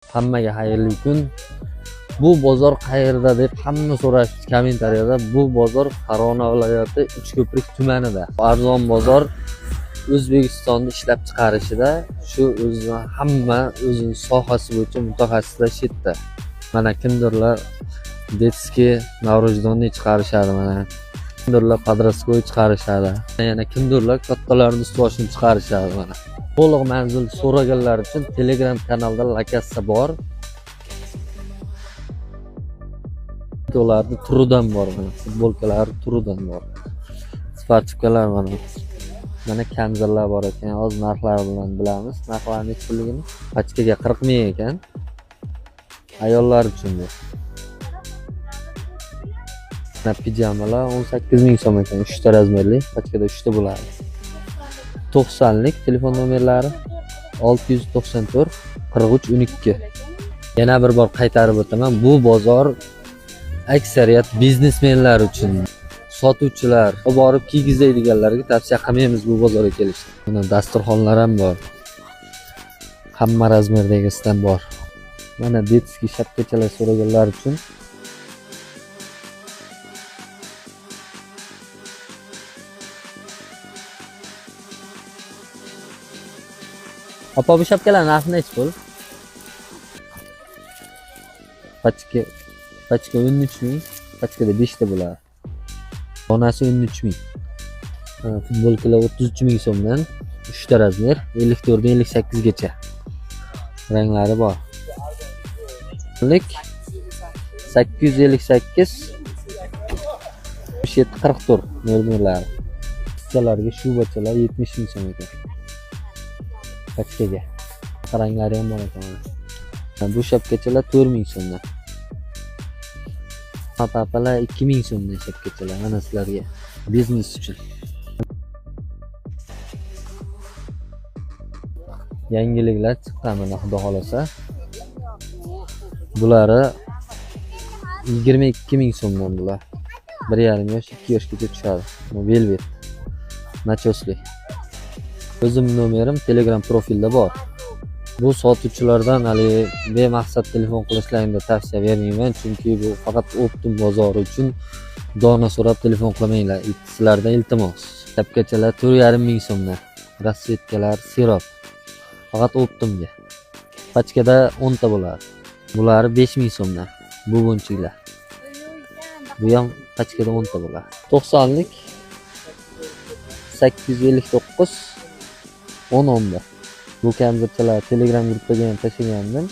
Hammaga xayrli kun. Bu bozor qayerda deb hamma so'rashdi kommentariyada. Bu bozor Farg'ona viloyati Uchko'prik tumanida. Arzon bozor O'zbekistonda ishlab chiqarishida shu o'zini hamma o'zini sohasi bo'yicha mutaxassislar shu yerda. Mana kimdirlar детский новорожденный chiqarishadi mana. Kimdirlar подростковый chiqarishadi. Yana kimdirlar kattalarning ust boshini chiqarishadi mana. To'liq manzil so'raganlar uchun Telegram kanalda lokatsiya bor. Ularni turidan bor mana, futbolkalar turidan bor. Sportivkalar mana. Mana kamzillar bor ekan. Hozir narxlari bilan bilamiz. Narxlari necha pulligini. Pachkaga 40 ming ekan. Ayollar uchun bu. Mana pijamalar 18 ming so'm ekan, 3 ta razmerli, pachkada 3 ta bo'ladi. 90lik telefon nomerlari 694 43 12. Yana bir bor qaytarib o'taman, bu bozor aksariyat biznesmenlar uchun, sotuvchilar, borib kiygizadiganlarga tavsiya qilmaymiz bu bozorga kelishni. Mana dasturxonlar ham bor. Hamma razmerdagisidan bor. Mana detskiy shapkachalar so'raganlar uchun Opa, bu shapkalar narxi nechi pul? Pachka 13 ming, pachkada 5 ta bo'ladi. Donasi 13 ming. Futbolkalar 33 ming so'mdan, 3 ta razmer, 54 dan 58 gacha. Ranglari bor. Lik 858 77 44 nomerlari. Qizchalarga shubachalar 70 ming so'm ekan. Pachkaga. Ranglari ham bor ekan mana. Bu shapkachalar 4 ming so'mdan. Papalar 2 ming so'mdan shapkachalar mana sizlarga biznes uchun. Yangiliklar chiqqan mana xudo xolasa. Bulari 22 ming so'mdan bular. 1,5 yosh, 2 yoshgacha tushadi. Bu velvet. Nachosli. O'zim nomerim Telegram profilda bor. Bu sotuvchilardan hali bemaqsad telefon qilishlaringni tavsiya bermayman, chunki bu faqat optum bozori uchun dona so'rab telefon qilmanglar. Sizlardan iltimos. Shapkachalar 4,5 ming so'mdan. Rasvetkalar sirop. Faqat optumga. Pachkada 10 ta bo'ladi. Bulari 5 ming so'mdan. Bu bonchiklar. Bu ham pachkada 10 ta bo'ladi. 90lik 859 10 11. Bu kamzirchalar Telegram gruppaga ham tashlagandim.